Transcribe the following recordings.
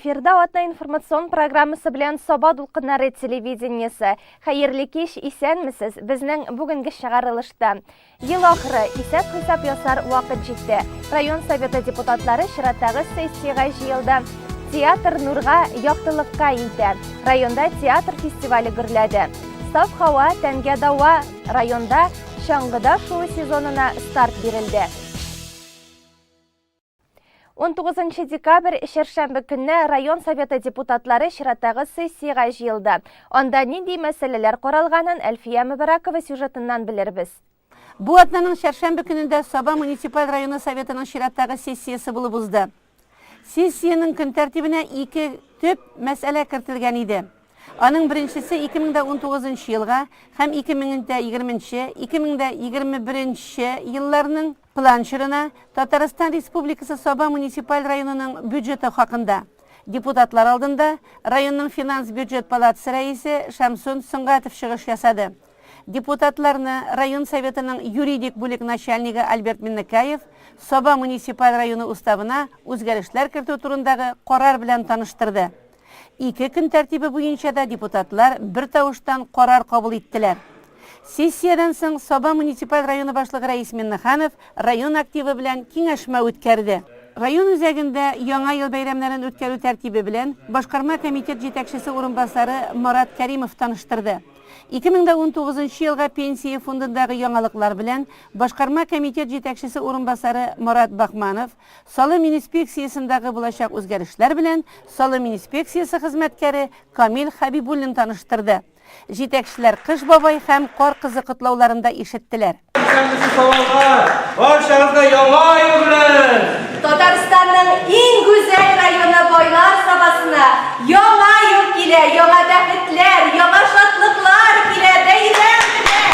Эфирда атна информацион программасы белән Саба дулкыннары телевидениесе. Хәерле кич, исәнмесез. Безнең бүгенге чыгарылышта ел ахыры исәп-хисап ясар вакыт җитте. Район советы депутатлары чираттагы сессиягә җыелды. Театр нурга, яктылыкка илтә. Районда театр фестивале гөрләде. Саф һава, тәнгә дава. Районда чаңгыда шуу сезонына старт бирелде. 19 декабрь чәршәмбе көнне район советы депутатлары чираттагы сессиягә җыелды. Анда нинди мәсьәләләр каралганын Әлфия Мөбарәкова сюжетыннан белербез. Бу атнаның чәршәмбе көнендә Саба муниципаль районы советының чираттагы сессиясе булып узды. Сессиянең көн тәртибенә ике төп мәсьәлә кертелгән иде. Аның беренчесе 2019 елга һәм 2020, 2021 елларның план чорына Татарстан Республикасы Саба муниципаль районының бюджеты хакында. Депутатлар алдында районның финанс-бюджет палатасы рәисе Шәмсун Сөнгатов чыгыш ясады. Депутатларны район Советының юридик бүлек начальнигы Альберт Миннекаев Саба муниципаль районы уставына үзгәрешләр кертү турындагы карар белән таныштырды. Ике көн тәртибе буенча да депутатлар бертавыштан карар кабул иттеләр. Сессиядән соң Саба муниципаль районы башлыгы Рәис Миннеханов район активы белән киңәшмә үткәрде. Район үзәгендә Яңа ел бәйрәмнәрен үткәрү тәртибе белән башкарма комитет җитәкчесе урынбасары Марат Кәримов таныштырды. 2019 елга Пенсия фондындагы яңалыклар белән башкарма комитет җитәкчесе урынбасары Марат Бахманов, Салым инспекциясендагы булачак үзгәрешләр белән салым инспекциясе хезмәткәре Камил Хәбибуллин таныштырды. Җитәкчеләр Кыш бабай һәм Кар кызы котлауларын да ишеттеләр. Исәнмесез, балалар! Барчагызны Яңа ел белән! Татарстанның иң гүзәл районы Байлар Сабасына Яңа ел килә, яңа бәхетләр, яңа шатлыклар килә, бәйрәм белән!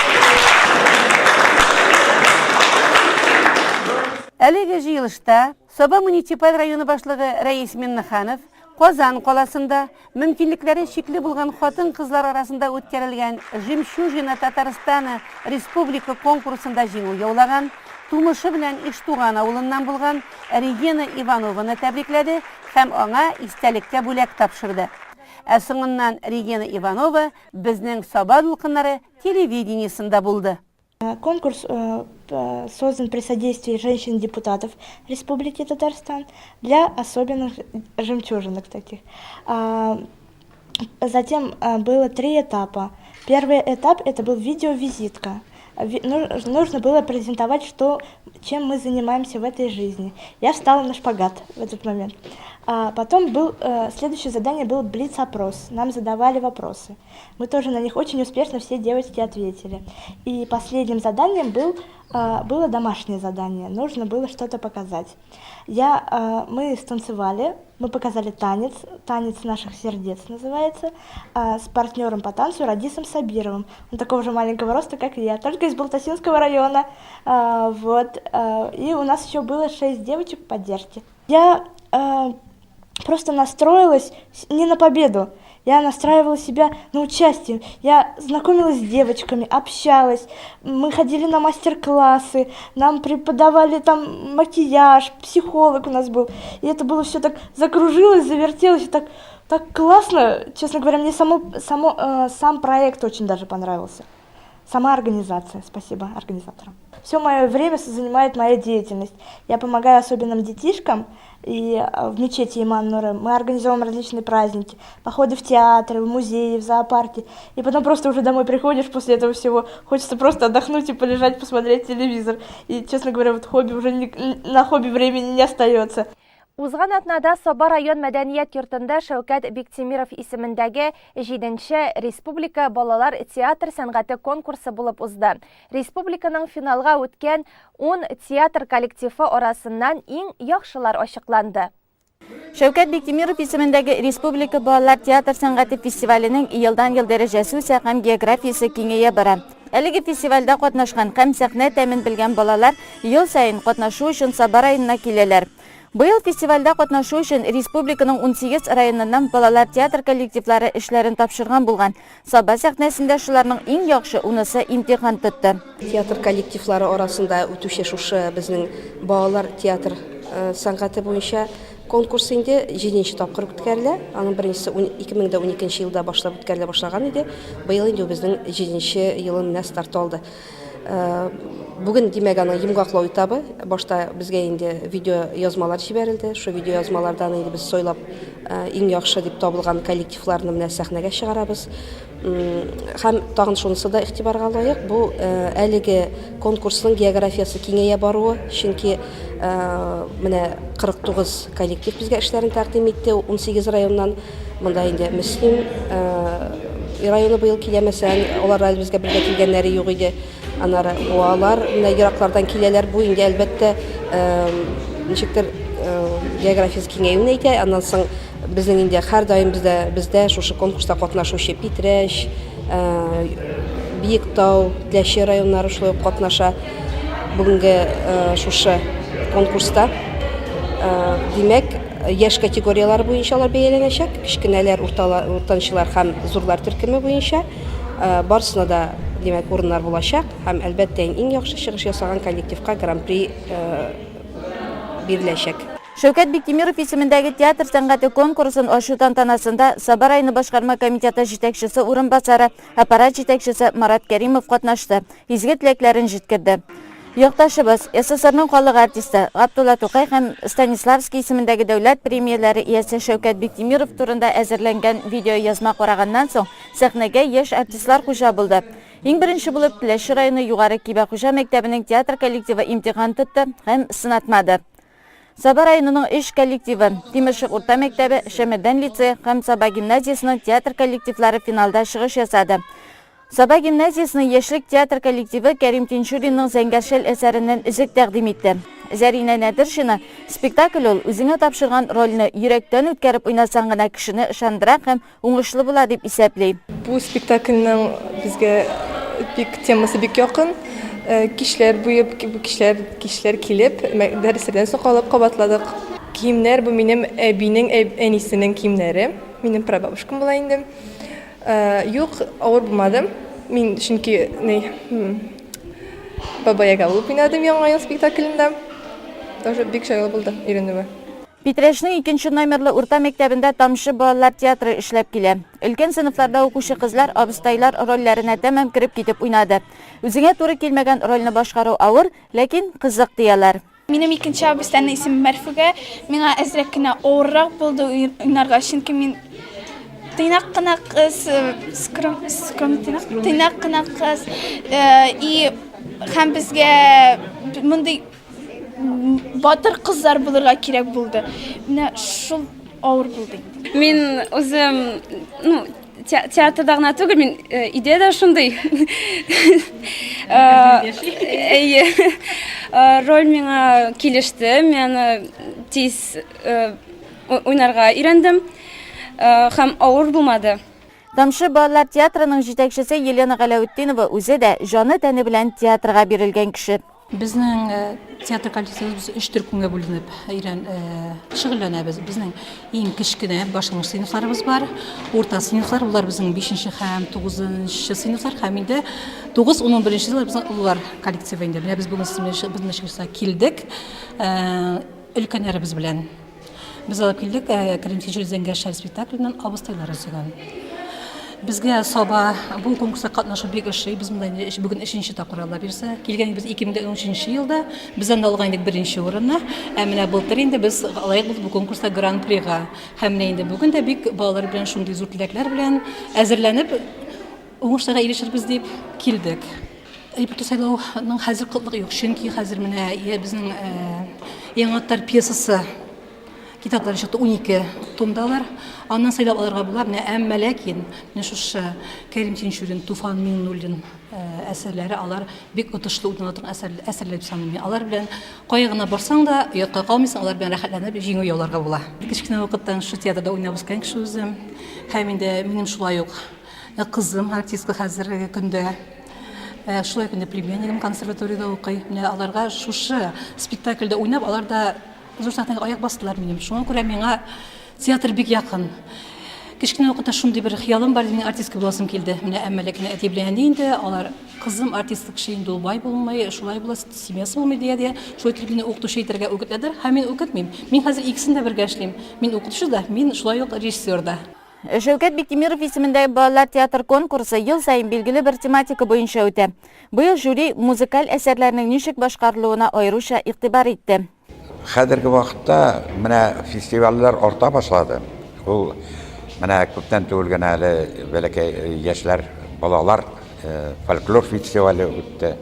Әлеге җыелышта Саба муниципаль районы башлыгы Рәис Миннеханов Казан каласында мөмкинлекләре чикле булган хатын-кызлар арасында үткәрелгән Жемчужина Татарстана республика конкурсында җиңү яулаган, тумышы белән Иштуган авылыннан булган Регина Иванованы тәбрикләде һәм аңа истәлеккә бүләк тапшырды. Ә соңыннан Регина Иванова безнең Саба дулкыннары телевидениесендә булды. Конкурс создан при содействии женщин-депутатов Республики Татарстан для особенных жемчужинок таких. Затем было три этапа. Первый этап это был видеовизитка. Нужно было презентовать, что, чем мы занимаемся в этой жизни. Я встала на шпагат в этот момент. А потом был, следующее задание был блиц-опрос. Нам задавали вопросы. Мы тоже на них очень успешно все девочки ответили. И последним заданием был, было домашнее задание. Нужно было что-то показать. Я, мы станцевали, мы показали танец, танец наших сердец называется, с партнером по танцу Радисом Сабировым. Он такого же маленького роста, как и я, только из Балтасинского района. Вот. И у нас еще было шесть девочек поддержки. Я просто настроилась не на победу, я настраивала себя на участие. Я знакомилась с девочками, общалась. Мы ходили на мастер-классы, нам преподавали там макияж, психолог у нас был. И это было все так закружилось, завертелось, и так, так классно. Честно говоря, мне само, само, сам проект очень даже понравился. Сама организация, спасибо организаторам. Все мое время занимает моя деятельность. Я помогаю особенным детишкам, и в мечети Иман Нуры мы организовываем различные праздники, походы в театры, в музеи, в зоопарки. И потом просто уже домой приходишь после этого всего, хочется просто отдохнуть и полежать, посмотреть телевизор. И, честно говоря, вот хобби уже не, на хобби времени не остается. Узган атнада Саба район мәдәният йортында Шәүкәт Биктимиров исемендәге 7 республика балалар театр сәнгате конкурсы булып узды. Республиканың финалга үткән 10 театр коллективы арасыннан иң яхшылар ачыкланды. Шәүкәт Биктимиров исемендәге республика балалар театр сәнгате фестиваленең елдан-ел дәрәҗәсе үсә һәм географиясе киңәя бара. Әлеге фестивальдә катнашкан һәм сәхнә тәмен белгән балалар ел саен катнашу өчен Саба районына киләләр. Быел фестивальдә катнашу өчен республиканың 18 районыннан балалар театр коллективлары эшләрен тапшырган булган. Саба сәхнәсендә шуларның иң яхшы унысы имтихан тотты. Театр коллективлары арасында үтүче шушы безнең балалар театр сәнгате буенча Конкурс инде җиденче тапкыр үткәрелә. Аның беренчесе 2012 елда башлап үткәрелә башлаган иде. Быел инде безнең җиденче елын менә старт алды. Бүген, димәк, аның йомгаклау этабы. Башта безгә инде видео язмалар җибәрелде. Шул видео язмалардан инде без сайлап иң яхшы дип табылган коллективларны менә сәхнәгә чыгарабыз. Һәм тагын шунысы да игътибарга лаек, бу әлеге конкурсның географиясе киңәя баруы, чөнки менә 49 коллектив безгә эшләрен тәкъдим итте, 18 районнан. Монда инде Мөслим районы быел килә, мәсәлән, алар әле безгә бергә килгәннәре юк иде. Аннары Буалар менә ераклардан киләләр. Бу инде, әлбәттә, ничектер географиясе киңәюен әйтә. Аннан соң безнең инде һәрдаим бездә, бездә шушы конкурста катнашучы Питрәч, Биектау, Теләче районнары шулай ук катнаша бүгенге шушы конкурста. Димәк, яшь категорияләре буенча алар бәяләнәчәк. Кечкенәләр, уртанчылар һәм зурлар төркеме буенча. Барысына да, димәк, урыннар булачак һәм, әлбәттә, иң яхшы чыгыш ясаган коллективка гран-при биреләчәк. Шәүкәт Биктимиров исемендәге театр сәнгате конкурсын ачу тантанасында Саба районы башкарма комитеты җитәкчесе урынбасары, аппарат җитәкчесе Марат Кәримов катнашты, изге теләкләрен җиткерде. Якташыбыз, СССРның халык артисты, Габдулла Тукай һәм Станиславский исемендәге дәүләт премияләре иясе Шәүкәт Биктимиров турында әзерләнгән видеоязма караганнан соң, сәхнәгә яшь артистлар хуҗа булды. Иң беренче булып Теләче районы Югары Кибәхуҗа мәктәбенең театр коллективы имтихан тотты һәм сынатмады. Саба районының өч коллективы, Тимершык урта мәктәбе, Шәмәрдән лицее һәм Саба гимназиясенең театр коллективлары финалда чыгыш ясады. Саба гимназиясенең Яшьлек театр коллективы Кәрим Тинчуринның Зәңгәр шәл әсәреннән өзек тәкъдим итте. Зәринә Нәдершина, Спектакль ул, үзеңә тапшырган рольне йөрәктән үткәреп уйнасаң гына кешене ышандыра һәм уңышлы була, дип исәпли. Бу спектакльнең безгә бик темасы бик якын. Кичләр буе, кичләр, кичләр килеп, дәресләрдән соң калып кабатладык. Киемнәр бу минем әбинең әнисенең киемнәре. Минем прабабушкам була инде. Юк, авыр булмады. Мин чөнки ни Баба Яга булып уйнадым Яңа ел спектаклендә. Тоже бик җайлы булды өйрәнүе. Питрәчнең икенче номерлы урта мәктәбендә Тамчы балалар театры эшләп килә. Өлкән сыйныфларда укучы кызлар абыстайлар рольләренә тәмам кереп китеп уйнады. Үзеңә туры килмәгән рольне башкару авыр, ләкин кызык, ди алар. Минем икенче абыстайның исеме Мәрфүгә. Миңа әзрәк кенә авыррак булды уйнарга, чөнки мин тыйнак кына кыз, скром, скром, тыйнак, тыйнак кына кыз. И һәм безгә мондый батыр кызлар булырга кирәк булды. Менә шул авыр булды инде. Мин үзем, ну, театрда гына түгел, мин э, өйдә дә шундый. Э, әйе. Э, роль миңа килеште, мин аны тиз уйнарга өйрәндем һәм авыр булмады. Тамчы балалар театрының җитәкчесе Елена Галәветдинова үзе дә җаны-тәне белән театрга бирелгән кеше. Безнең театр коллективыбыз без өч төркемгә бүленеп өйрән шөгыльләнәбез. Безнең иң кечкенә башлангыч сыйныфларыбыз бар, урта сыйныфлар, болар безнең бишенче һәм тугызынчы сыйныфлар һәм инде тугыз, ун, унберенче еллар безнең олылар коллективы инде. Менә без бүген сезнең белән чыгышка килдек өлкәннәребез белән. Без алып килдек Кәрим Тинчурин Зәңгәр шәл спектакленнән Абыстайлар өзеген. Безгә Саба бу конкурста катнашу бик ошый. Без монда инде бүген өченче тапкыр Алла бирсә. Килгән без 2013 елда. Без анда алган идек беренче урынны. Ә менә былтыр инде без лаек булдык бу конкурста гран-прига. Һәм менә инде бүген дә бик балалар белән шундый зур теләкләр белән әзерләнеп уңышларга ирешербез дип килдек. Репертуар сайлауның хәзер кытлык юк, чөнки хәзер менә безнең Яңа атлар пьесасы китаплары чыкты, 12 томда алар. Аннан сайлап алырга була, менә әмма ләкин менә шушы Кәрим Тинчурин, Туфан Миңнуллин әсәрләре алар бик отышлы уйнала торган әсәрләр дип саныйм мин. Алар белән кая гына барсаң да, оятка калмыйсың, алар белән рәхәтләнеп җиңү яуларга була. Кечкенә вакыттан шушы театрда уйнап үскән кеше үзем. Һәм инде минем шулай ук кызым артистка хәзерге көндә. Шулай ук инде племяннигым консерваториядә укый. Менә аларга шушы спектакльдә уйнап, алар да зур сәхнәгә аяк бастылар минем. Шуңа күрә миңа театр бик якын. Кечкенә вакытта шундый бер хыялым бар иде, мин артистка буласым килде. Менә әмма ләкин әти белән әни инде, алар, кызым, артистка кеше инде ул бай булмый, шулай була, семьясы булмый дия-дия, шулай итеп мине укытучы итәргә үгетләделәр һәм мин үкенмим. Мин хәзер икесен дә бергә эшлим. Мин укытучы да, мин шулай ук режиссер да. Шәүкәт Биктимиров исемендәге балалар театр конкурсы ел саен билгеле бер тематика буенча үтә. Быел жюри музыкаль әсәрләрнең ничек башкарылуына аеруча игътибар итте. Хәзерге вакытта менә фестивальләр арта башлады. Ул менә күптән түгел генә әле бәләкәй яшьләр, балалар фольклор фестивале үтте.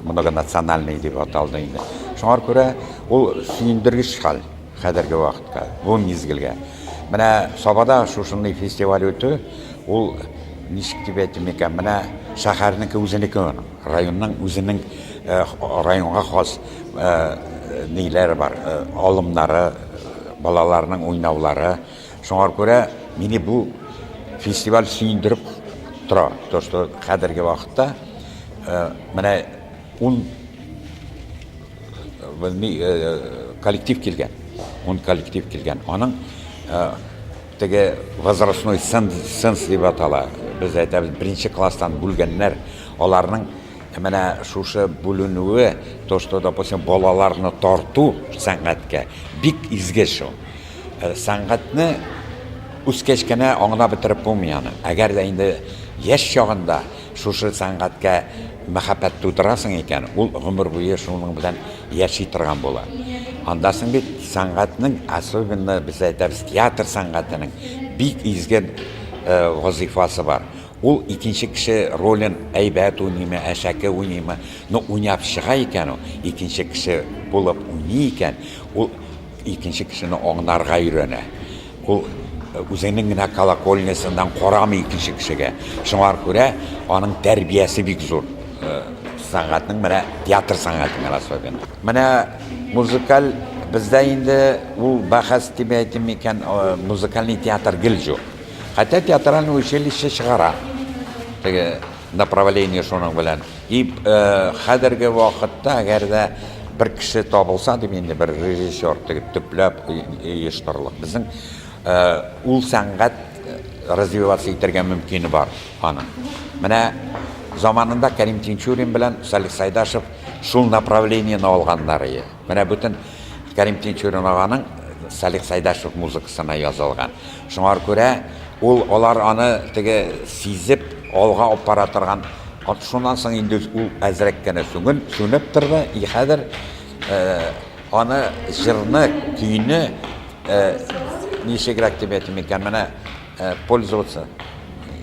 Многонациональный дип аталды инде. Шуңа күрә ул сөендергеч хәл хәзерге вакытка, бу мизгелгә. Менә Сабада шушындый фестиваль үтү, ул ничек дип әйтим икән, менә шәһәрнеке үзенеке аның, районның үзенең районга хас ниләре бар, алымнары, балаларның уйнаулары. Шуңа күрә мине бу фестиваль сөендереп тора. То, что хәзерге вакытта менә ун коллектив килгән. Ун коллектив килгән. Аның теге возрастной ценз дип атала. Без әйтәбез, беренче класстан бүлгәннәр, аларның Менә шушы бүленүе, то, что, допустим, балаларны тарту сәнгатькә бик изге шул. Э, сәнгатьне үскәч кенә аңлап бетереп булмый аны. Әгәр дә инде яшь чагында шушы сәнгатькә мәхәббәт тудырасың икән, ул гомер буе шуның белән яши торган була. Анда соң бит сәнгатьнең, особенно без әйтәбез, театр сәнгатенең бик изге э, вазыйфасы бар. Ул икенче кеше ролен әйбәт уйныймы, әшәке уйныймы, но уйнап чыга икән ул, икенче кеше булып уйный икән, ул икенче кешене аңнарга өйрәнә. Ул үзенең генә колокольнясыннан карамый икенче кешегә. Шуңа күрә аның тәрбиясе бик зур. Сәнгатьнең менә театр сәнгатенең особенно. Менә музыкаль бездә инде ул бәхәс дип әйтим микән, музыкальный театр гел юк. Хотя театральное училище чыгара. Теге направление шуның белән. И э, хәзерге вакытта әгәр дә бер кеше табылса дип инде бер режиссер теге төпләп оештырылып безнең э, ул сәнгать э, развиваться итәргә мөмкине бар аның. Менә заманында Кәрим Тинчурин белән Салих Сайдашев шул направлениене алганнар иде. Менә бөтен Кәрим Тинчурин аганың Салих Сайдашев музыкасына язылган. Шуңар күрә ул алар аны теге сизеп алга алып бара торган. Шуннан соң инде ул әзрәк кенә сүнен, сүнеп торды. И хәзер аны җырны, көйне ничегрәк дип әйтим икән, менә пользоваться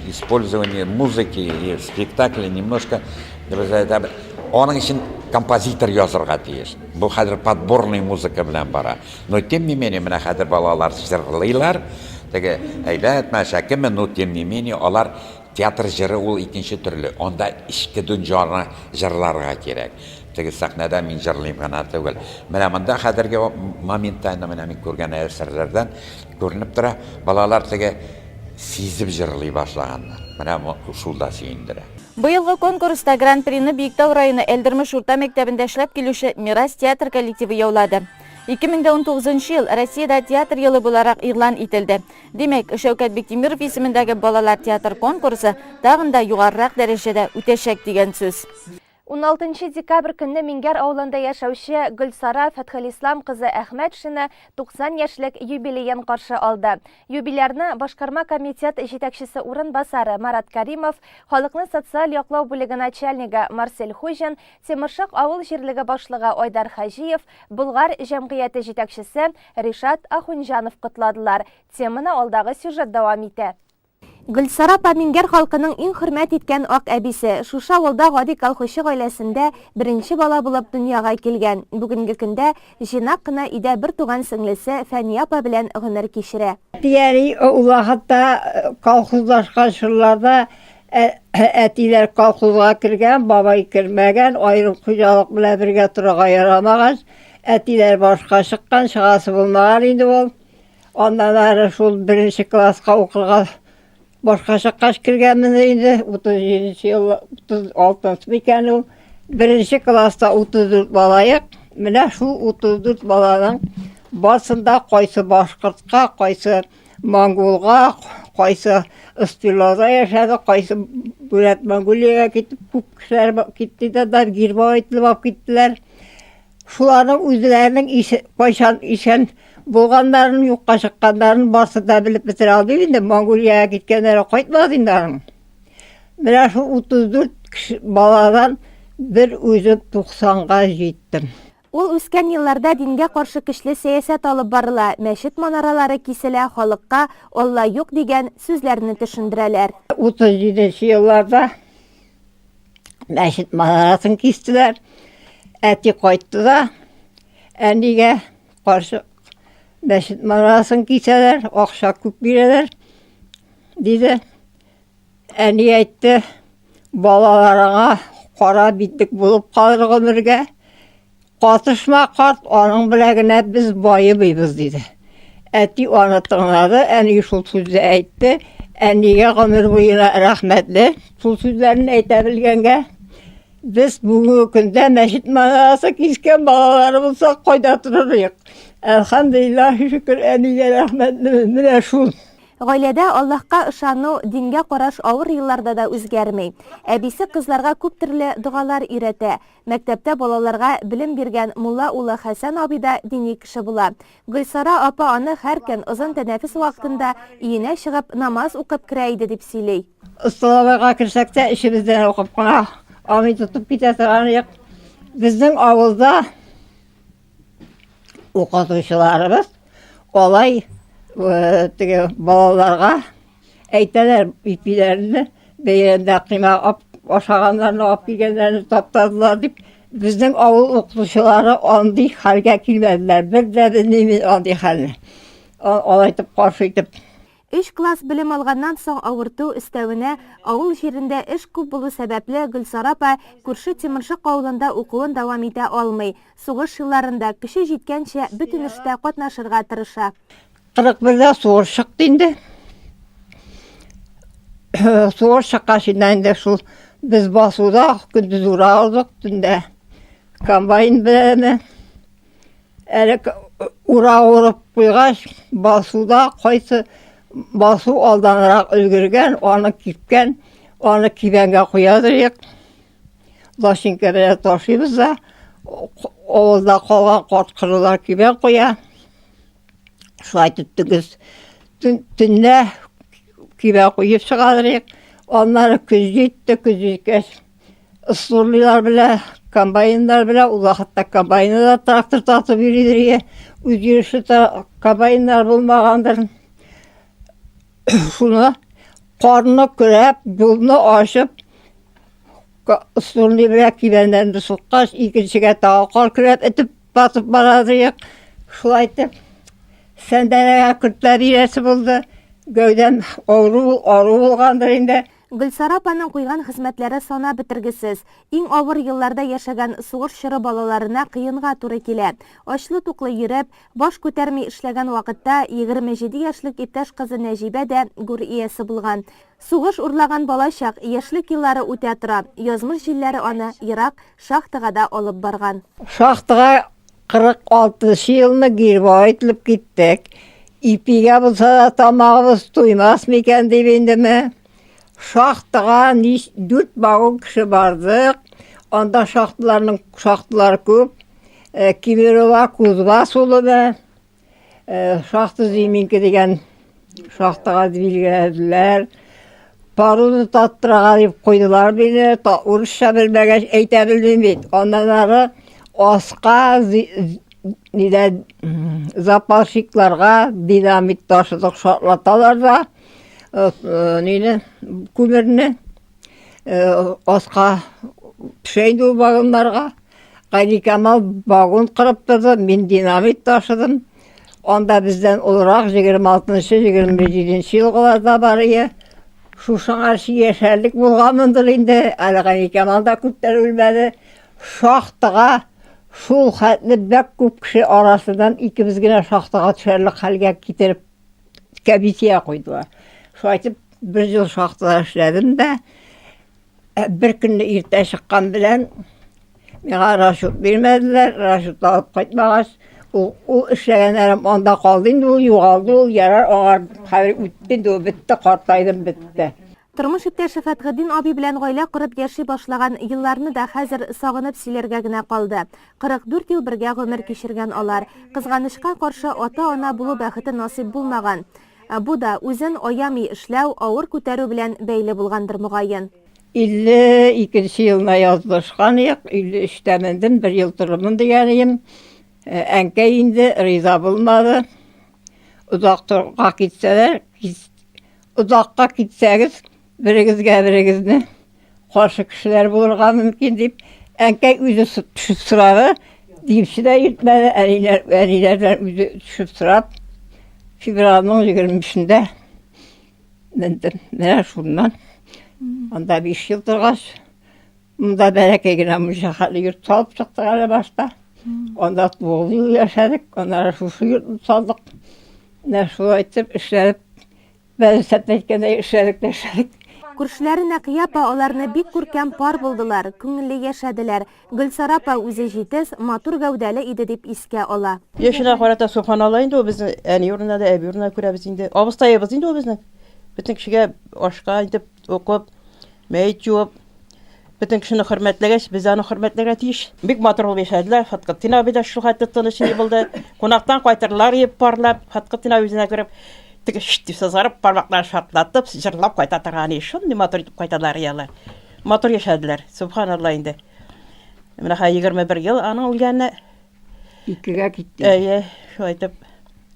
использование музыки и спектакля немножко аның өчен композитор язырга тиеш. Бу хәзер подборный музыка белән бара. Но тем не менее, менә хәзер балалар җырлыйлар. Теге әйбәт, мәшәкеме, но тем не менее алар театр җыры ул икенче төрле. Анда эчке дөньяны җырларга кирәк. Теге сәхнәдә мин җырлыйм гына түгел. Менә монда хәзерге моментта инде менә мин күргән әсәрләрдән күренеп тора, балалар теге сизеп җырлый башлаганнар. Менә шул да сөендерә. Быелгы конкурста Гран-прины Биектау районы Әлдермеш урта мәктәбендә эшләп килүче Мирас театр коллективы яулады. 2019 ел Россиядә театр елы буларак игълан ителде. Димәк, Шәүкәт Биктимиров исемендәге балалар театр конкурсы тагын да югарырак дәрәҗәдә үтәчәк дигән сүз. 16 декабрь көнне Миңгәр авылында яшәүче Гөлсара Фәтхелислам кызы Әхмәтшина 90 яшьлек юбилеен каршы алды. Юбилярны башкарма комитет җитәкчесе урынбасары Марат Каримов, халыкны социаль яклау бүлеге начальнигы Марсель Хуҗин, Тимершык авыл җирлеге башлыгы Айдар Хаҗиев, Болгар җәмгыяте җитәкчесе Ришат Ахунҗанов котладылар. Теманы алдагы сюжет дәвам итә. Гөлсара апа Миңгәр халкының иң хөрмәт иткән ак әбисе. Шушы авылда гади колхозчы гаиләсендә беренче бала булып дөньяга килгән. Бүгенге көндә җыйнак кына өйдә бертуган сеңлесе Фәния апа белән гомер кичерә. Әти-әни ул вакытта колхозлашкан чорларда әтиләр колхозга кергән, бабай кермәгән, аерым хуҗалык белән бергә торырга ярамагач, әтиләр башка чыккан, чыгасы булмаган инде ул. Аннан ары шул беренче класска укырга башка чыккач кергәнмен инде, 37 ел, 36 микән ул. Беренче класста 34 балаек. Менә шул 34 баланың барсында кайсы башкортка, кайсы монголга, Кайсы Остилада яшәде, кайсы Бүрәт Монголиягә китеп, күп кешеләр китте дә, да гирба ителеп алып киттеләр. Шуларның үзләренең кайчан исән булганнарын, юкка чыкканнарын барсы да белеп бетерә алмыйм инде. Монголиягә киткәннәре кайтмады инде аның. Менә шул 34 кеше баладан бер үзем 90-га җиттем. Ул үскән елларда дингә каршы көчле сәясәт алып барыла, мәчет манаралары киселә, халыкка Алла юк дигән сүзләрне төшендерәләр. 37 нче елларда мәчет манарасын кистеләр. Әти кайтты да, әнигә каршы мәчет манарасын кисәләр, акча күп бирәләр, диде. Әни әйтте, балаларыңа кара битлек булып калыр гомергә. Катышма, карт, аның белән генә без баемыйбыз, диде. Әти аны тыңлады, әни шул сүзне әйтте. Әнигә гомер буена рәхмәтле, шул сүзләрен әйтә белгәнгә. Без бүгенге көндә мәчет манарасы кискән балалары булсак, кайда торыр идек? Әлхәмдүлиллаһи шөкер, әнигә рәхмәтлемен. Менә шул. Гаиләдә Аллаһка ышану, дингә караш авыр елларда да үзгәрми. Әбисе кызларга күп төрле догалар өйрәтә. Мәктәптә балаларга белем биргән мулла улы Хәсән абый да дини кеше була. Гөлсара апа аны һәр көн озын тәнәфес вакытында өенә чыгып намаз укып керә иде дип сөйли. Столовойга керсәк тә, эчебездән укып кына амин тотып китә торган идек. Безнең авылда укытучыларыбыз алай э, теге балаларга әйтәләр ипиләрне бәйрәмдә кыйма ашаганнарны алып килгәннәрне таптадылар дип безнең авыл укытучылары андый хәлгә килмәделәр бер дә белмим мин андый хәлне алай итеп каршы итеп Өч класс белем алганнан соң авырту, өстәвенә, авыл җирендә эш күп булу сәбәпле, Гөлсара апа күрше Тимершык авылында укуын дәвам итә алмый. Сугыш елларында, көче җиткәнчә, бөтен эштә катнашырга тырыша. 41 дә сугыш чыкты инде. Сугыш чыккач инде шул без басуда көндез ура алдык, төндә комбайн белән. Әле ура урып куйгач, басуда кайсы басу алданрак өлгергән, аны кипкән, аны кибәнгә куядыр идек. Лачинка белән ташыйбыз да, авылда калган карт-корылар кибән куя. Шулай итеп төгез төнлә кибән куеп чыгадыр идек. Аннары көз җитте, көз җиткәч, Ысуллар белә, комбайннар белә, ул вакытта комбайны да трактор тартып йөридер ие. Үз йөреше комбайннар булмагандыр. Шуны карны көрәп, юлны ачып, ысуллар белә кибәннәрне суккач, икенчегә тагы кар көрәп этеп басып барадыек. Шулай итеп, сәндәләгә көртләр бирәсе булды. Гәүдәм авыру, ару булгандыр инде. Гөлсара апаның куйган хезмәтләре санап бетергесез. Иң авыр елларда яшәгән сугыш чоры балаларына кыенга туры килә. Ачлы-туклы йөреп, баш күтәрми эшләгән вакытта 27 яшьлек иптәш кызы Нәҗибә дә гүр иясе булган. Сугыш урлаган балачак, яшьлек еллары үтә тора, язмыш җилләре аны ерак шахтага да алып барган. Шахтага 46 нчы елны гирбау ителеп киттек. Ипигә булса да тамагыбыз туймас микән дип индеме. Шахтага нич дүрт вагон кеше бардык. Анда шахталарның шахталар күп. Э, Кемерово, Кузбасс улымы, э, шахта Зиминка дигән шахтага билгеләделәр. Паруны таттырага дип куйдылар мине. Та, урысча белмәгәч әйтә белмим бит. Аннан ары аска нидә запасчикларга динамит ташыдык шартлаталар да э, э, нине күмерне э, аска төшә инде ул вагоннарга. Гайникамал вагон кырып торды, мин динамит ташыдым. Анда бездән олырак 26-нчы, 27-нче елгыларда бар ие. Шушыңарчы яшәрлек булганмындыр инде. Әле Гайникамал да күптән үлмәде. Шахтага шул хәтле бәк күп кеше арасыннан икебез генә шахтага төшәрлек хәлгә китереп кәбисия куйдылар. Шулай итеп бер ел шахтада эшләдем дә, Ә бер көнне иртә чыккан белән миңа расчет бирмәделәр. Расчет алып кайтмагач, Ул, ул эшләгәннәрем анда калды инде, ул югалды, ул ярар, аңар хәзер үтте инде, ул бетте, картайдым, бетте. Тормыш иптәше Фәтхетдин абый белән гаилә корып яши башлаган елларны да хәзер сагынып сөйләргә генә калды. 44 ел бергә гомер кичергән алар. Кызганычка каршы, ата-ана булу бәхете насыйп булмаган. Бу да үзен аямый эшләү, авыр күтәрү белән бәйле булгандыр, мөгаен. 52 нче елына язылышкан идек, 53 тә мендем, бер ел торырмын дигән идем. Әнкәй инде риза булмады. Озак торга китсәләр, озакка китсәгез, берегезгә берегезне каршы кешеләр булырга мөмкин дип, әнкәй үзе төшеп сорады. Димче дә йөртмәде, әниләр, әниләрдән үзе төшеп сорап, февральның 23-ндә мендем. Менә шуннан. Анда 5 ел торгач, монда бәләкәй генә мунча хәтле йорт салып чыктык әле башта. Анда 9 ел яшәдек, аннары шушы йортны салдык. Менә шулай итеп эшләнеп, бәлсәп әйткәндәй эшләдек тә эшләдек. Күршеләре Нәкыя апа аларны бик күркәм пар булдылар, күңелле яшәделәр. Гөлсара апа үзе җитез, матур гәүдәле иде дип искә ала. Яшенә карата сөбханалла инде ул безне әни урынына да, әби урынына күрәбез инде. Абыстаебыз инде ул безнең. Бөтен кешегә ашка итеп укып, мәет юып, бөтен кешене хөрмәтләгәч, без аны хөрмәтләргә тиеш. Бик матур булып яшәделәр. Фаткытдин абый да шул хәтле тыныч ни булды. Кунактан кайтырлар дип парлап, Фаткытдин абый үзенә күреп, теге шт дип сызгырып, бармакларын шартлатып, җырлап кайта торган иде. Шундый матур итеп кайталар и алар. Матур яшәделәр. Сөбханалла инде. Менә хәзер 21 ел аның үлгәненә. Икегә китте. Әйе, шулай итеп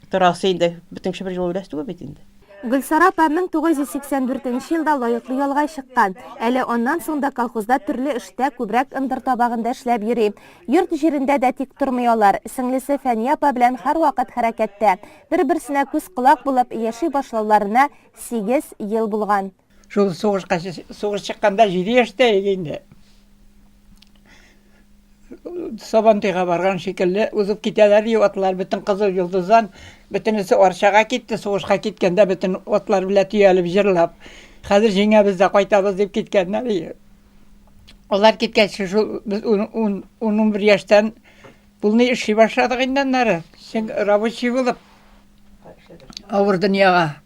торасы инде. Бөтен кеше бер юлы үләсе түгел бит инде. Гөлсара апа 1984 нче елда лаеклы ялга чыккан. Әле аннан соң да колхозда төрле эштә, күбрәк ындыр табагында эшләп йөри. Йорт җирендә дә тик тормый алар. Сеңлесе Фәния апа белән һәрвакыт хәрәкәттә. Бер-берсенә күз-колак булып яши башлауларына сигез ел булган. Шул сугышка сугыш чыкканда 7 яшьтә иде инде. Сабантуйга барган шикелле узып китәләр ди атлар бөтен Кызыл Йолдыздан, бөтенесе Арчага китте, сугышка киткәндә бөтен атлар белән төялеп җырлап. Хәзер җиңәбез дә кайтабыз дип киткәннәр иде. Алар киткәч шул без 10-11 яшьтән полный эшли башладык инде аннары. Син рабочий булып авыр дөньяга.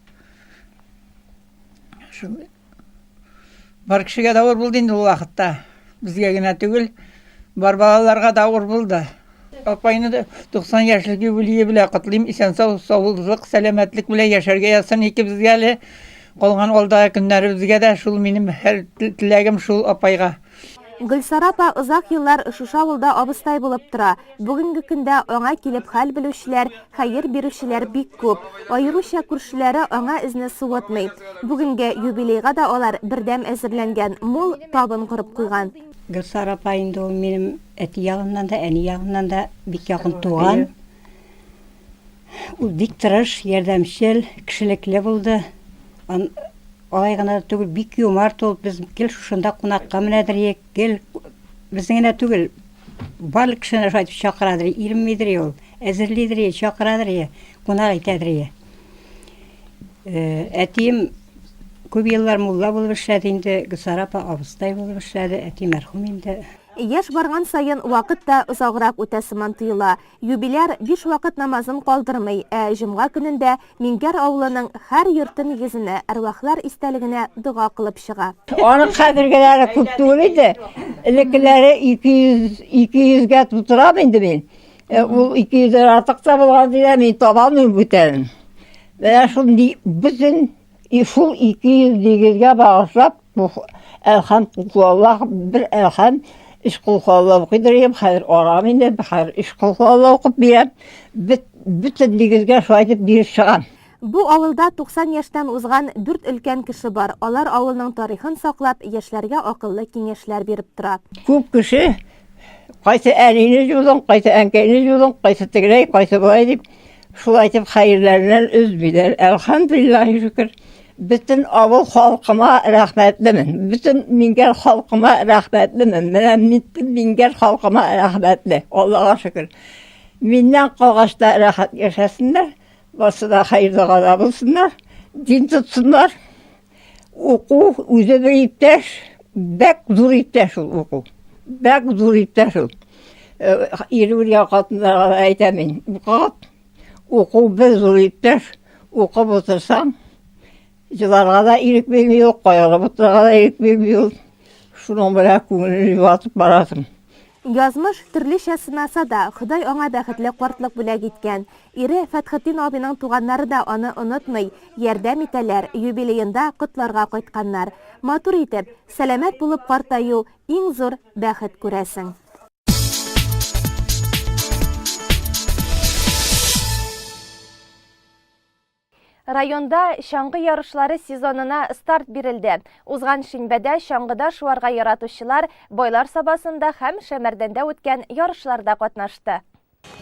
Шул бар кешегә дә авыр булды инде ул вакытта. Безгә генә түгел, бар балаларга да авыр булды. Апайны да 90 яшьлек юбилее белән котлыйм. Исән-сау, саулык, сәламәтлек белән яшәргә язсын икебезгә әле. Калган алдагы көннәребезгә дә шул минем һәр теләгем шул апайга. Гөлсара апа озак еллар шушы авылда абыстай булып тора. Бүгенге көндә аңа килеп хәл белүчеләр, хәер бирүчеләр бик күп. Аеруча күршеләре аңа эзне суытмый. Бүгенге юбилейга да алар бердәм әзерләнгән, мул табын корып куйган. Гөлсара апа инде ул минем әти ягыннан да, әни ягыннан да бик якын туган. Ул бик тырыш, ярдәмчел, кешелекле булды. Алай гына да түгел, бик юмарт ул. Без гел шушында кунакка менәдер идек, гел безне генә түгел, барлык кешене шулай итеп чакырадыр, иренмидер ул, әзерлидер, чакырадыр, кунак итәдер. Әтием күп еллар мулла булып эшләде инде, Гөлсара апа абыстай булып эшләде, әти мәрхүм инде. Яшь барган саен вакыт та озаграк үтә сыман тоела. Юбиляр биш вакыт намазын калдырмый, ә җомга көнендә Миңгәр авылының һәр йорты нигезенә, әрвахлар истәлегенә дога кылып чыга. Аның хәзергеләре күп түгел иде. Элеккеләре 200 200гә тутырам инде мин. Э, ул 200 дән артык та булган диләр, мин таба алмыйм бүтәнен. Менә шул бөтен И шул 200 нигезгә багышлап, Әлхәм кулхуаллах, бер Әлхәм, өч кулхуалла укыйдыр идем, хәзер арам инде, хәзер өч кулхуалла укып бирәм. Бөт, бөтен нигезгә шулай итеп биреп чыгам. Бу авылда 90 яшьтән узган дүрт өлкән кеше бар. Алар авылның тарихын саклап, яшьләргә акыллы киңәшләр биреп тора. Күп кеше кайсы әнине юдың, кайсы әнкәйне юдың, кайсы тегеләй, кайсы болай дип, шулай итеп хәерләреннән өзмиләр. Әлхәмдүлиллаһи шөкер. Бөтен авыл халкыма рәхмәтлемен. Бөтен Миңгәр халкыма рәхмәтлемен. Менә бөтен Миңгәр халкыма рәхмәтле. Аллага шөкер. Миннән калгач та рәхәт яшәсеннәр. Барсы да хәер догада булсыннар, дин тотсыннар. Уку үзе бер иптәш, бәк зур иптәш ул уку. Бәк зур иптәш ул. Ире үлгән хатыннарга да әйтәм мин, укыгыз. Уку бер зур иптәш, укып утырсаң, җыларга да ирек бирми ул, кайгырып утырырга да ирек бирми ул. Шуның белән күңелне юатып барасың. Язмыш төрлечә сынаса да, Ходай аңа бәхетле картлык бүләк иткән. Ире Фәтхетдин абыйның туганнары да аны онытмый, ярдәм итәләр, юбилеенда котларга кайтканнар. Матур итеп, сәламәт булып картаю, иң зур бәхет күрәсең. Районда чаңгы ярышлары сезонына старт бирелде. Узган шимбәдә чаңгыда шуарга яратучылар Байлар Сабасында һәм Шәмәрдәндә үткән ярышларда катнашты.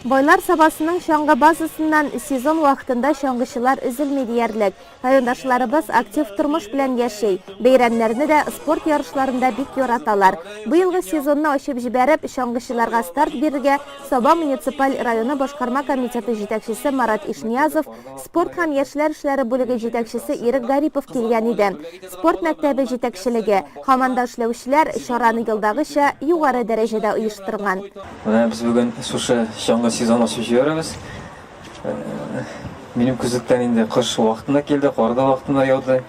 Байлар Сабасының чаңгы базасыннан сезон вакытында чаңгычылар өзелми диярлек. Райондашларыбыз актив тормыш белән яши, бәйрәмнәрне дә спорт ярышларын да бик яраталар. Быелгы сезонны ачып җибәреп, чаңгычыларга старт бирергә Саба муниципаль районы башкарма комитеты җитәкчесе Марат Ишниязов, спорт һәм яшьләр эшләре бүлеге җитәкчесе Ирек Гарипов килгән иде. Спорт мәктәбе җитәкчелеге, һаман да эшләүчеләр чараны елдагыча югары дәрәҗәдә оештырган. Менә без бүген шушы чаңгы сезонын ачып җибәрәбез. Минем күзлектән инде кыш вакытында килде, кар да вакытында яуды.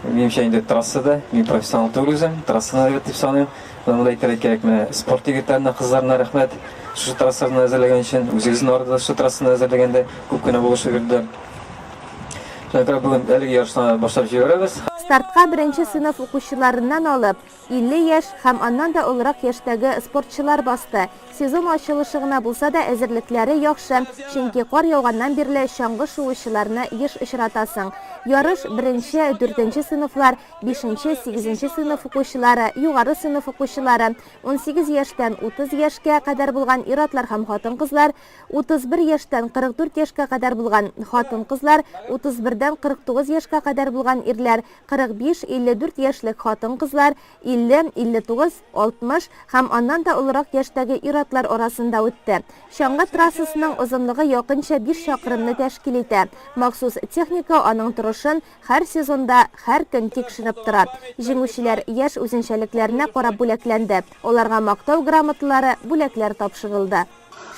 Минемчә инде трассада, мин профессионал түгел үзем, трассаны әйбәт дип саныйм. Менә монда әйтергә кирәк, менә спорт егетләренә, кызларына рәхмәт. Шушы трассаны әзерләгән өчен, үзегезнең арада шушы трассаны әзерләгәндә күп кенә булышу бирделәр. Шуңа күрә бүген әлеге ярышны башлап җибәрәбез. Стартка беренче сыйныф укучыларыннан алып, 50 яшь һәм аннан да олырак яшьтәге спортчылар басты. Сезон ачылышы гына булса да, әзерлекләре яхшы, чөнки кар яуганнан бирле чаңгы шуучыларны еш очратасың. Ярыш беренче, дүртенче сыйныфлар, бишенче, сигезенче сыйныф укучылары, югары сыйныф укучылары, 18 яшьтән 30 яшькә кадәр булган ир-атлар һәм хатын-кызлар, 31 яшьтән 44 яшькә кадәр булган хатын-кызлар, 31дән 49 яшькә кадәр булган ирләр, 45, 54 яшьлек хатын-кызлар, 50, 59, 60 һәм аннан да олырак яшьтәге ир-атлар арасында үтте. Чаңгы трассасының озынлыгы якынча биш чакрымны тәшкил итә. Махсус техника аның торышын һәр сезонда, һәр көн тикшереп тора. Җиңүчеләр яшь үзенчәлекләренә карап бүләкләнде. Аларга Мактау грамоталары, бүләкләр тапшырылды.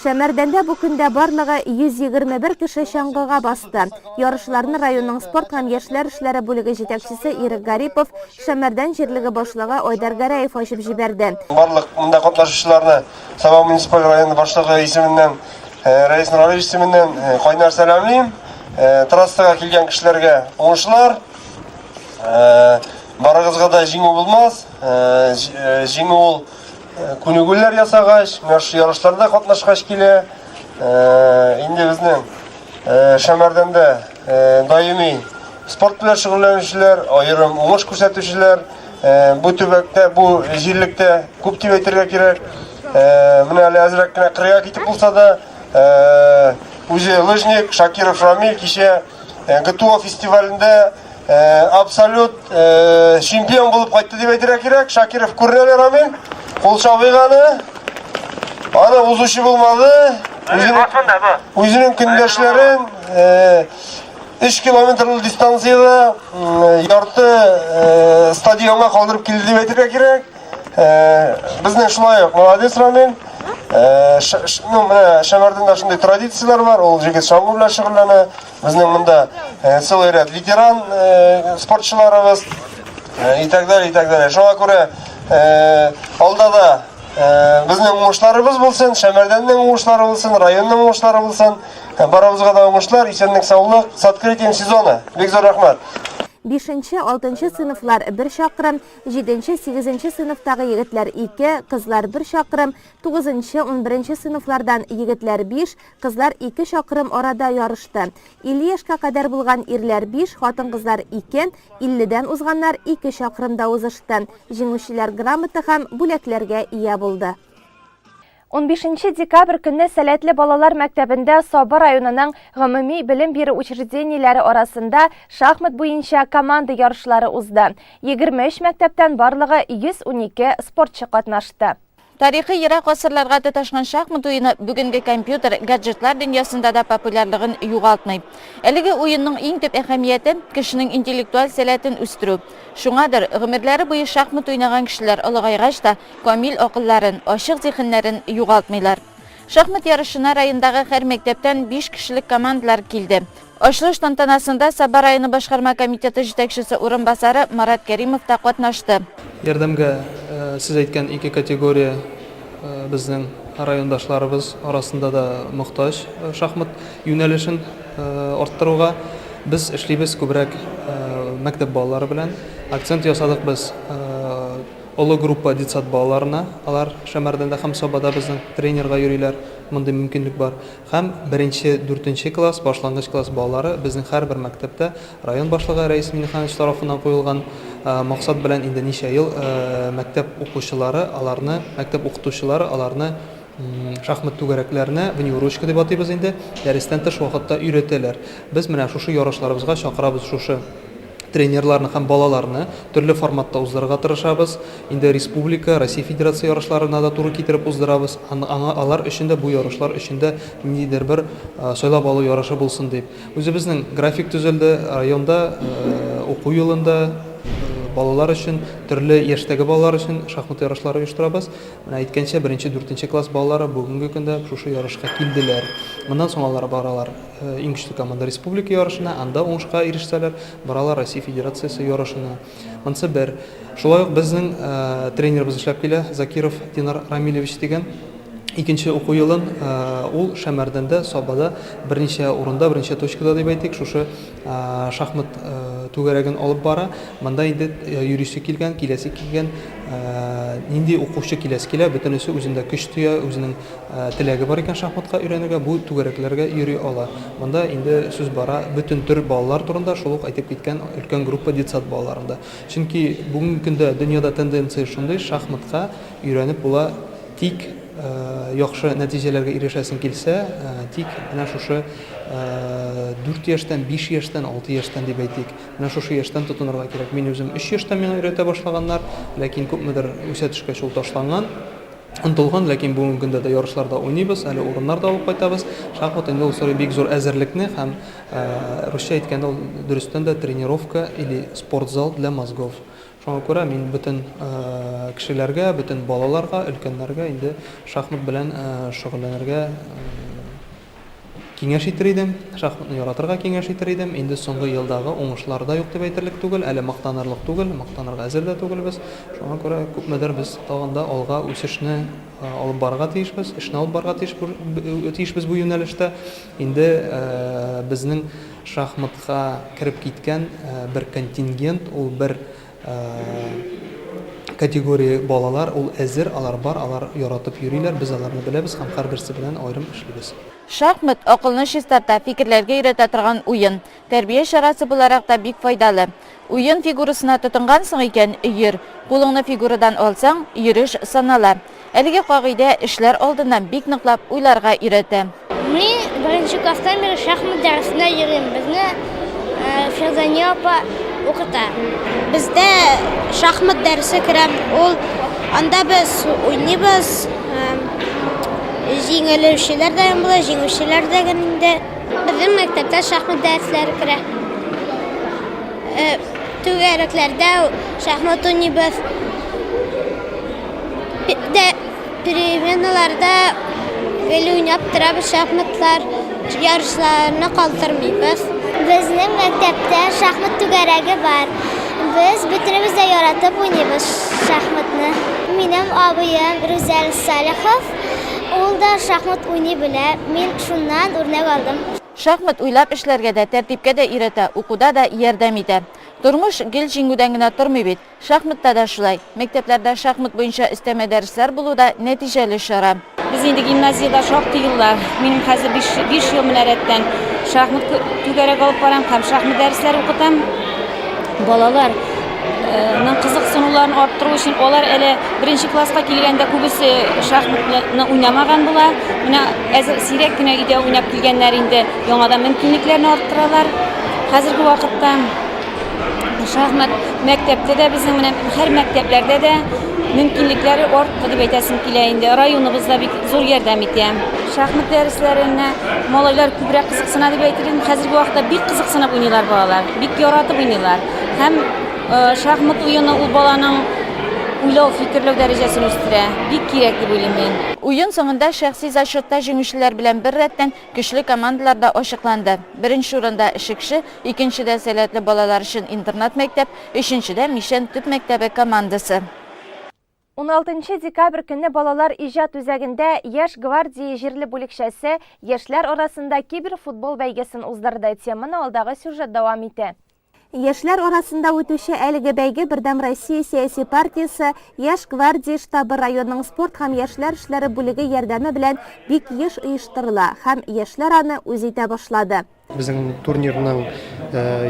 Шәмәрдәндә бу көндә барлыгы 121 кеше чаңгыга басты. Ярышларны районның спорт һәм яшьләр эшләре бүлеге җитәкчесе Ирек Гарипов, Шәмәрдән җирлеге башлыгы Айдар Гәрәев ачып җибәрде. Барлык монда катнашучыларны Саба муниципаль районы башлыгы исеменнән, Рәис Нургалиевич исеменнән кайнар сәламлим. Трассага килгән кешеләргә уңышлар. Барыгызга да җиңү булмас. Җиңү ул Күнегүләр ясагач, менә шушы ярышларда катнашкач килә. Инде безнең Шәмәрдәндә даими спорт белән шөгыльләнүчеләр, аерым уңыш күрсәтүчеләр бу төбәктә, бу җирлектә күп дип әйтергә кирәк. Менә әле әзрәк кенә кырыйга китеп булса да, үзе лыжник Шакиров Рамиль кичә ГТО фестивалендә абсолют чемпион булып кайтты дип әйтергә кирәк. Шакиров күренә Рамил. Кул чабыйк аны. Аны узучы булмады. Үзенең, үзенең көндәшләрен 3 километрлы дистанциядә ярты стадионга калдырып килде дип әйтергә кирәк. Безнең шулай ук молодец Рамил. Ну, менә Шәмәрдәндә шундый традицияләр бар, ул җегет чаңгы белән шөгыльләнә. Безнең монда целый ряд ветеран спортчыларыбыз и так далее, и так далее. Шуңа күрә алда да безнең уңышларыбыз булсын, Шәмәрдәннең уңышлары булсын, районның уңышлары булсын. Барыбызга да уңышлар, исәнлек, саулык. С открытием сезона. Бик зур рәхмәт. Бишенче, алтынчы сыйныфлар бер чакрым, җиденче, сигезенче сыйныфтагы егетләр ике, кызлар бер чакрым, тугызынчы, унберенче сыйныфлардан егетләр биш, Кызлар ике чакрым арада ярышты. 50 яшькә кадәр булган ирләр биш, хатын-кызлар ике, илледән узганнар ике чакрымда узышты. Җиңүчеләр грамота һәм бүләкләргә ия булды. Унбишенче декабрь көнне Сәләтле балалар мәктәбендә Саба районының гомуми белем бирү учреждениеләре арасында шахмат буенча команда ярышлары узды. 23 мәктәптән барлыгы 112 спортчы катнашты. Тарихы ерак гасырларга тоташкан шахмат уены бүгенге компьютер, гаджетлар дөньясында да популярлыгын югалтмый. Әлеге уенның иң төп әһәмияте, кешенең интеллектуаль сәләтен үстерү. Шуңадыр, гомерләре буе шахмат уйнаган кешеләр олыгайгач та камил акылларын, ачык зиһеннәрен югалтмыйлар. Шахмат ярышына райондагы һәр мәктәптән 5 кешелек командалар килде. Ачылыш тантанасында Саба районы башкарма комитеты җитәкчесе урынбасары Марат Кәримов та катнашты. Ярдәмгә сез әйткән ике категория безнең райондашларыбыз арасында да мохтаҗ шахмат юнәлешен арттыруга. Без эшлибез күбрәк мәктәп балалары белән. Акцент ясадык без олы группа детсад балаларына. Алар Шәмәрдәндә һәм Сабада безнең тренерга йөриләр, мондый мөмкинлек бар. Һәм беренче, дүртенче класс, башлангыч класс балалары безнең һәрбер мәктәптә район башлыгы Рәис Миңнеханович тарафыннан куелган максат белән инде ничә ел мәктәп укучылары аларны, мәктәп укытучылары аларны шахмат түгәрәкләренә, внеурочка дип атыйбыз инде, дәрестән тыш вакытта өйрәтәләр. Без менә шушы ярышларыбызга чакырабыз шушы тренерларны һәм балаларны төрле форматта уздырырга тырышабыз. Инде республика, Россия Федерация ярышларына да туры китереп уздырабыз. Аңа алар өчен дә бу ярышлар өчен дә ниндидер бер сайлап алу ярышы булсын дип. Үзебезнең график төзелде, районда уку елында балалар өчен, төрле яшьтәге балалар өчен шахмат ярышлары оештырабыз. Менә әйткәнчә, беренче, дүртенче класс балалары бүгенге көндә шушы ярышка килделәр. Моннан соң алар баралар Иң көчле команда республика ярышына, анда уңышка ирешсәләр, баралар Россия Федерациясе ярышына. Монысы бер. Шулай ук безнең тренерыбыз эшләп килә, Закиров Динар Рамилевич дигән. Икенче уку елын ул Шәмәрдәндә, Сабада берничә урында, берничә точкада дип әйтик, шушы шахмат түгәрәген алып бара. Монда инде йөрисе килгән, киләсе килгән, нинди укучы киләсе килә, бөтенесе үзендә көч тоя, үзенең Теләге бар икән шахматка өйрәнергә, бу түгәрәкләргә йөри ала. Монда инде сүз бара бөтен төр балалар турында, шул ук әйтеп киткән өлкән группа детсад балаларында. Чөнки бүгенге көндә дөньяда тенденция шундый, шахматка өйрәнеп була тик яхшы нәтиҗәләргә ирешәсең килсә, тик менә шушы 4 яшьтән, 5 яшьтән, 6 яшьтән дип әйтик. Менә шушы яшьтән тотынырга кирәк. Мин үзем 3 яшьтән миңа өйрәтә башлаганнар, ләкин күпмедер үсә төшкәч ул ташланган. Онтылган, ләкин бүгенге көндә дә ярышларда уйныйбыз, әле урыннар да алып кайтабыз. Шахмат инде ул сорый бик зур әзерлекне һәм, русча әйткәндә, ул дөрестән дә тренировка или спортзал для мозгов. Шуңа күрә мин бөтен кешеләргә, бөтен балаларга, өлкәннәргә инде шахмат белән шөгыльләнергә Киңәш итер идем, шахматны яратырга киңәш итер идем. Инде соңгы елдагы уңышлар да юк дип әйтерлек түгел, әле мактанырлык түгел, мактанырга әзер дә түгелбез. Шуңа күрә күпмедер без тагын да алга үсешне алып барырга тиешбез, эшне алып барырга тиеш, тиешбез бу юнәлештә. Инде безнең шахматка кереп киткән бер контингент, ул бер категория балалар, ул әзер, алар бар, алар яратып йөриләр, без аларны беләбез һәм һәрберсе белән аерым эшлибез. Шахмат, акылны чистарта, фикерләргә өйрәтә торган уен. Тәрбия чарасы буларак та бик файдалы. Уен фигурасына тотынгансың икән, йөр. Кулыңны фигурадан алсаң, йөреш санала. Әлеге кагыйдә эшләр алдыннан бик ныклап уйларга өйрәтә. Мин беренче класстан бирле шахмат дәресенә йөрим. Безне Фирдания апа укыта. Бездә шахмат дәресе керә. Ул анда без уйныйбыз. Җиңелүчеләр дә була, җиңүчеләр дә инде. Безнең мәктәптә шахмат дәресләре керә. Түгәрәкләрдә шахмат уйныйбыз. Дә переменаларда гел уйнап торабыз шахматлар, ярышларны калдырмыйбыз. Безнең мәктәптә шахмат түгәрәге бар. Без бөтенебез дә яратып уйныйбыз шахматны. Минем абыем Рүзәл Салихов, ул да шахмат уйный белә. Мин шуннан үрнәк алдым. Шахмат уйлап эшләргә дә, тәртипкә дә өйрәтә, укуда да ярдәм итә. Тормыш гел җиңүдән генә тормый бит. Шахматта да шулай. Мәктәпләрдә шахмат буенча өстәмә дәресләр булу да нәтиҗәле чара. Без инде гимназиядә шактый еллар, минем хәзер 5 ел менә рәттән шахмат түгәрәк алып барам һәм шахмат дәресләре укытам. Балалар ның кызыксынуларын арттыру өчен алар әле беренче класска килгәндә күбесе шахматны уйнамаган була. Менә әзер сирәк кенә өйдә уйнап килгәннәр инде яңадан мөмкинлекләрне арттыралар. Хәзерге вакытта Шахмат мәктәптә дә безнең менә һәр мәктәпләрдә дә мөмкинлекләре артты дип әйтәсем килә инде. Районыбыз да бик зур ярдәм итә. Шахмат дәресләренә малайлар күбрәк кызыксына дип әйтер идем. Хәзерге вакытта бик кызыксынып уйныйлар балалар, бик яратып уйныйлар. Һәм э, шахмат уены ул баланың Уйлау, фикерләү дәрәҗәсен үстерә. Бик кирәк дип уйлыйм мин. Уен соңында шәхси зачетта җиңүчеләр белән беррәттән көчле командалар да ачыкланды. Беренче урында, Шекше, икенчедә, сәләтле балалар өчен интернат-мәктәп, өченчедә, Мичән төп мәктәбе командасы. Уналтынчы декабрь көнне Балалар иҗат үзәгендә Яшь гвардия җирле бүлекчәсе яшьләр арасында киберфутбол бәйгесен уздырды. Теманы алдагы сюжет дәвам итә. Яшьләр арасында үтүче әлеге бәйге Бердәм Россия сәяси партиясе Яшь гвардия штабы районның спорт һәм яшьләр эшләре бүлеге ярдәме белән бик еш оештырыла һәм яшьләр аны үз итә башлады. Безнең турнирның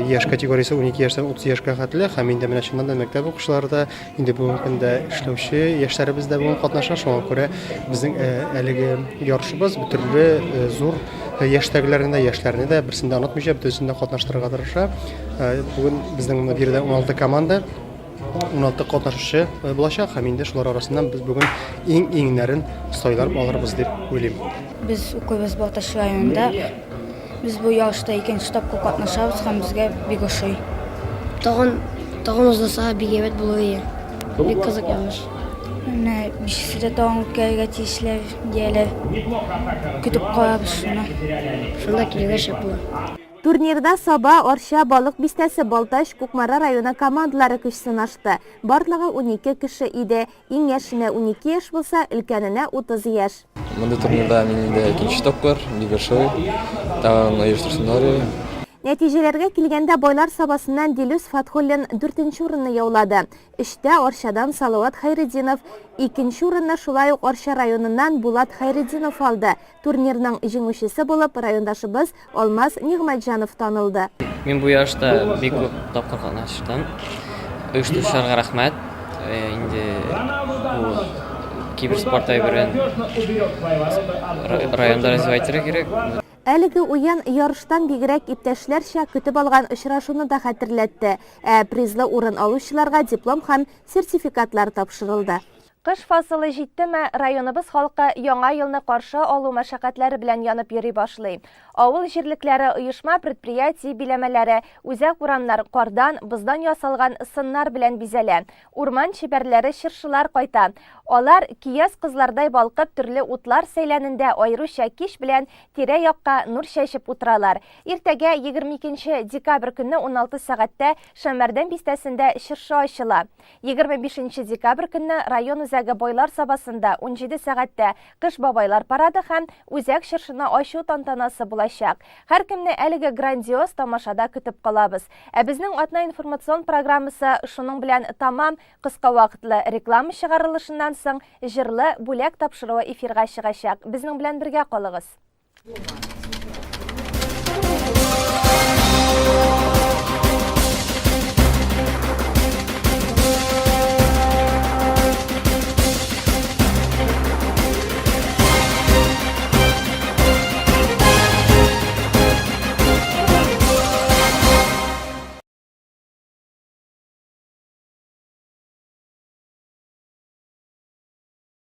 яшь категориясе 12 яшьтән 30 яшькә хәтле һәм инде менә чыннан да мәктәп укучылары да, инде бүгенге көндә эшләүче яшьләребез дә бүген катнаша. Шуңа күрә безнең әлеге ярышыбыз төрле зур яшьтәгеләрне дә, яшьләрне дә берсен дә онытмыйча, бөтенесен дә катнаштырырга тырыша. Бүген безнең биредә 16 команда. 16 катнашучы булачак һәм инде шулар арасыннан без бүген иң-иңнәрен сайлап алырбыз дип уйлыйм. Без укыйбыз Балтач районында. Без бу ярышта икенче тапкыр катнашабыз һәм безгә бик ошый. Тагын, тагын узылса бик әйбәт булыр иде. Бик кызык ярыш. Менә бишесе дә тагын үткәрергә тиешләр, дияләр. Көтеп калабыз шуны. Шунда килергә шәп була. Турнирда Саба, Арча, Балык Бистәсе, Балтач, Кукмара районы командалары көч сынашты. Барлыгы 12 кеше иде. Иң яшенә 12 яшь булса, өлкәненә 30 яшь. Мондый турнирда мин инде икенче тапкыр, бик ошый. Тагын оештырсыннар иде. Нәтиҗәләргә килгәндә, Байлар Сабасыннан Дилүс Фатхуллин дүртенче урынны яулады. Өчтә, Арчадан Салават Хәйретдинов, икенче урынны шулай ук Арча районыннан Булат Хәйретдинов алды. Турнирның җиңүчесе булып райондашыбыз Алмаз Нигъмәтҗанов танылды. Мин бу ярышта бик күп тапкыр катнаштым. Оештыручыларга рәхмәт. Инде бу киберспорт әйберен районда развивать итәргә кирәк. Әлеге уен ярыштан бигрәк иптәшләрчә көтеп алган очрашуны да хәтерләтте. Ә призлы урын алучыларга диплом һәм сертификатлар тапшырылды. Кыш фасылы җиттеме, районыбыз халкы Яңа елны каршы алу мәшәкатьләре белән янып йөри башлый. Авыл җирлекләре, оешма-предприятие биләмәләре, үзәк урамнар кардан, боздан ясалган сыннар белән бизәлә. Урман чибәрләре чыршылар кайта. Алар, көяз кызлардай балкып, төрле утлар сәйләнендә аеруча кич белән тирә-якка нур чәчеп утыралар. Иртәгә, 22 декабрь көнне 16 сәгатьтә Шәмәрдән бистәсендә чыршы ачыла. 25 нче декабрь көнне район үзәге Байлар Сабасында 17 сәгатьтә Кыш бабайлар парады һәм үзәк чыршыны ачу тантанасы булачак. Һәркемне әлеге грандиоз тамашада көтеп калабыз. Ә безнең атна информацион программасы шуның белән тамам. Кыска вакытлы реклама чыгарылышыннан соң җырлы бүләк тапшыруы эфирга чыгачак. Безнең белән бергә калыгыз.